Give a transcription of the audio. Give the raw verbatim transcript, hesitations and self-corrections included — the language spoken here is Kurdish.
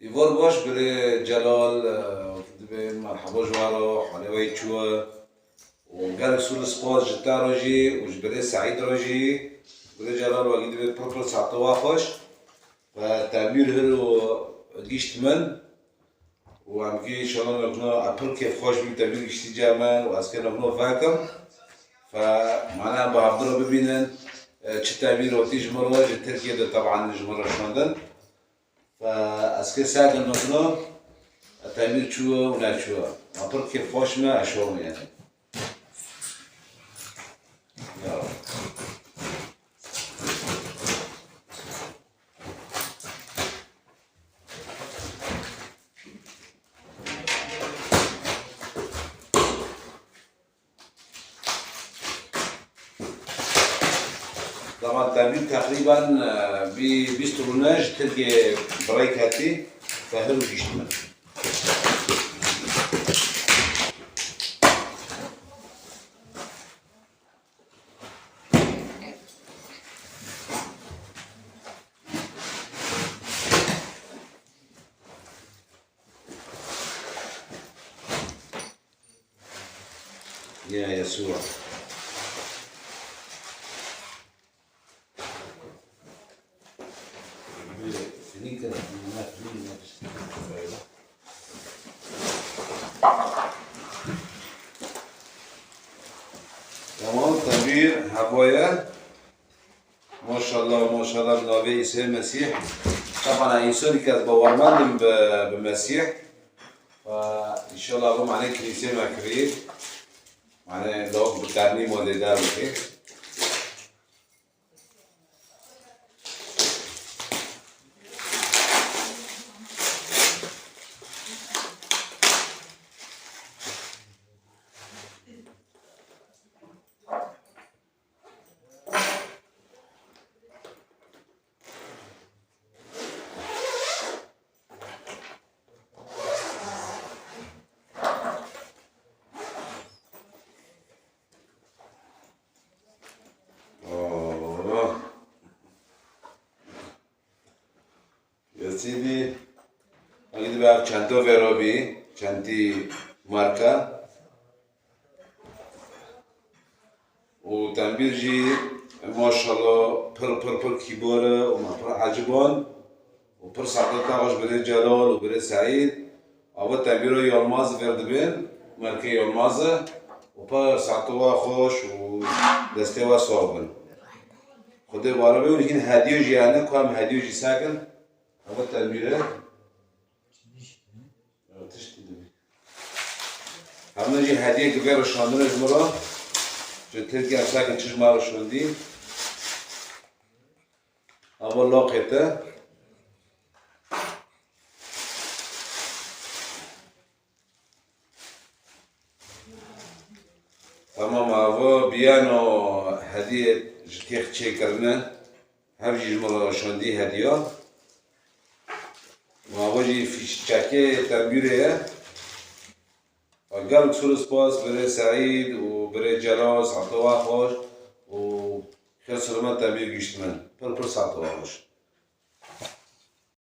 Îvar baş birê Celal, e, dibê merheba ji we re, halê we çi ye? Û gelek sor û spas ji te re jî û ji birê Seîd re jî. Birê Celal wekî dibê pir pir saeta we xweş. Ve tembîr hiro gişt min. Û em kê înşallah nokna e pir kêfxweş bî tembîr giştî cem min û ez kê nokna vekim. Fe mane em bi hevdira bibînin, e, çi tembîr hotî ji min re ji Tirkiye de teban ji min re şandin. Fe ez kê sekin nokna, e, tembîr çû û neçû. Ma pir kêfxweş me, e, şom yani. Ya. Zaman tembîr teqrîben, e, bî bîst rûne ji Tirkiyê bi rê ketî, fehir û gişt min. Ya Yesûa. Tamam, tembîr hevoye. Maşallah, maşallah, bi navê Îsê Mesîh. Teban, însanî ke ez bawermend im bi, bi Mesîh. Ve înşallah, bu mane kilîsê me kirî. Mane, lok bi ternî modê der bikê. Oh. Ya Sîdî, hangî dibe ev çento vêro bî, çentî marka. Û tembîr jî maşallah pir, pir, pir kîbor e û me pir eciband. Û pir saeta te xweş birê Celal û birê Seîd. Ava tembîra Yalmaz vêr dibên, markê Yalmaz e. Û pir saeta we xweş û destê we sax bin. Xwedê bare be û hîn hediye jî hene, ku em hediye jî sekin. Ava tembîr e. Tiştî dibî. Hemû jî hediyek vê rişandinê ji min re. Ji Tirkiye em sekin çi ji me rişandî. Ava laqê te. Tamam, ava biyano hediyê ji têx çêkirine. Hev jî ji min re şandî hediya. Û ava jî fîşekê tembûrê ye. Gelek sor û spas birê Seîd û birê Celal, saeta we xweş û xêr selamet tembûr gihîşt min. Pir pir saeta we xweş.